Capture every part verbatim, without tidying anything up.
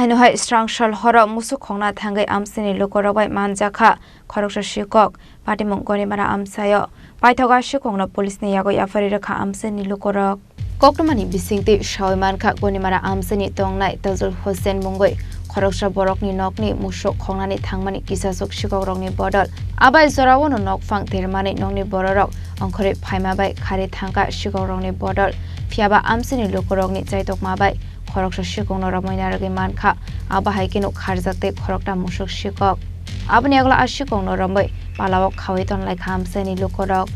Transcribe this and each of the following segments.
Haino hai srang sal horo musuk khongna thangwi amchaini lukurok bai manjakha khoroksa sikok, patimung Gonimara amchaio. Paithogo a sikokno police ni yago yapharwi rwkha amchaini lukurok. Koktwmani bisingtwi sawi mankha, Gonimara amchaini tongnai Tajul Hussain mungwi khoroksa borokni nokni musuk khongnani thangmani kisasuk sikokrokni bodol. Abai joraono nokphang termani nokni bororok ongkhorwi phaima bai khari thangkha sikokrokni bodol. Phiyaba amchaini lukurokni chaitokma bai khoroksa sikokno romwi narwgwi mankha. Abo hai kheno kharjak tei khorokta musuk sikok. Aboni yagulo a sikokno romwi palao khawi tonlaikha amchaini lukurok.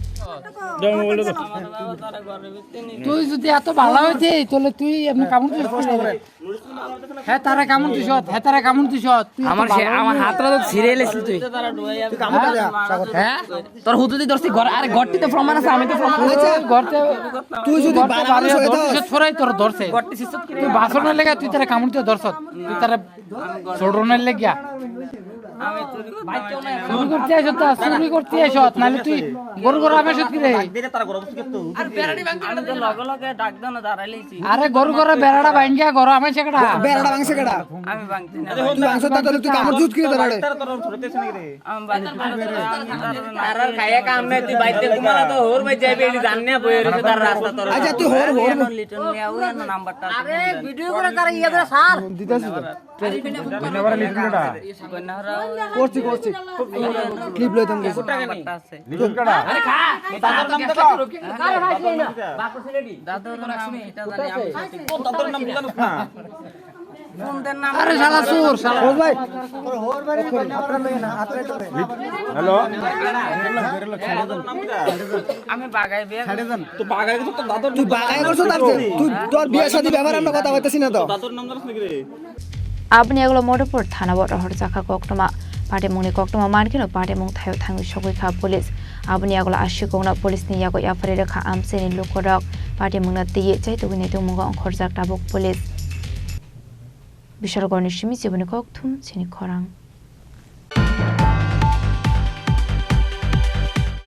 তুই যদি এত ভালো হইতে তাহলে তুই এমনি কামড় দিস কি রে? হে তারা কামড় দিস, হে তারা কামড় দিস। তুই এত আমার সে ভালো আমার হইতে হাতটা তো ছিঁড়ে এলেছিল তুই। তুই কামড় দে, সাগর। হ্যাঁ? তোর হুতুদি ধরছি ঘর, আরে ঘরটি তো প্রমাণ আছে, আমি তো প্রমাণ আছে। আচ্ছা, ঘরতে তুই যদি ঘরতে বাড়া বাড়ি মাংস হইতে ধরতে হস। সরাই তোর ধরছে। ঘরটি শিশু তুই বাসনের লেগে তুই তারা কামড় দিয়ে ধরছ। তুই তারা চোরনের লেগিয়া। চুরি করতে আইসত তো, চুরি করতে আইসত, নাহলে তুই গরু গরু আমার সাথে রে। আমি তো লগে লগে ডাক দেন দাঁড়াইলেছি। আরে গরু গরু বেড়াটা ভাঙ্গিয়া গরু আমার সেকটা। বেড়াটা ভাঙছে কেডা? আমি ভাঙছি না। তুই ভাঙছ না, তাহলে তুই কামড় জুত কিনে ধরাড়ে। আমি ভাঙছি না। তারার খাইয়া কাম নাই, তুই বাইতে ঘুমালা তো হোর ভাই যাইবে, এটি জান না বই রয়েছে তার রাস্তা তোর। আচ্ছা, তুই হোর, হোর। লিটন মিয়া, ওই নাম্বারটা আছে। আরে, ভিডিও করে তারা ইয়ে করে স্যার। দিতাছি তো। করছি, করছি। ক্লিপ লইতাম গেছি। লিটন কেডা? আরে খা। দাদুর নাম তো কও। দাদুর নাম এটা জানি আমি সঠিক। ও দাদুর নাম জানো না? কোনদের নাম? আরে শালা চোর, শালা। ও ভাই। হ্যালো। আমি বাগাই বিয়া। তো বাগাই তো তোর দাদুর তুই বাগাই করছো তার চেয়ে? তুই তোর বিয়ে শাদী ব্যাপারে আমরা কথা কইতেছি না তো। দাদুর নাম জানিস নাকি রে? Aboni yagulo Madhupur thana o rohorjakha koktwma. Patimungni koktwma mankhe no patimung thaio thangwi sogwi kha police. Aboni yagulo a sikokno police ni yago yapharwi rwkha amchaini lukurok. Patimungno twiwi chaitugwi naitukmungo ongkhorjak tabuk police. Bishargorni simi chiboni kokthum chini khorang.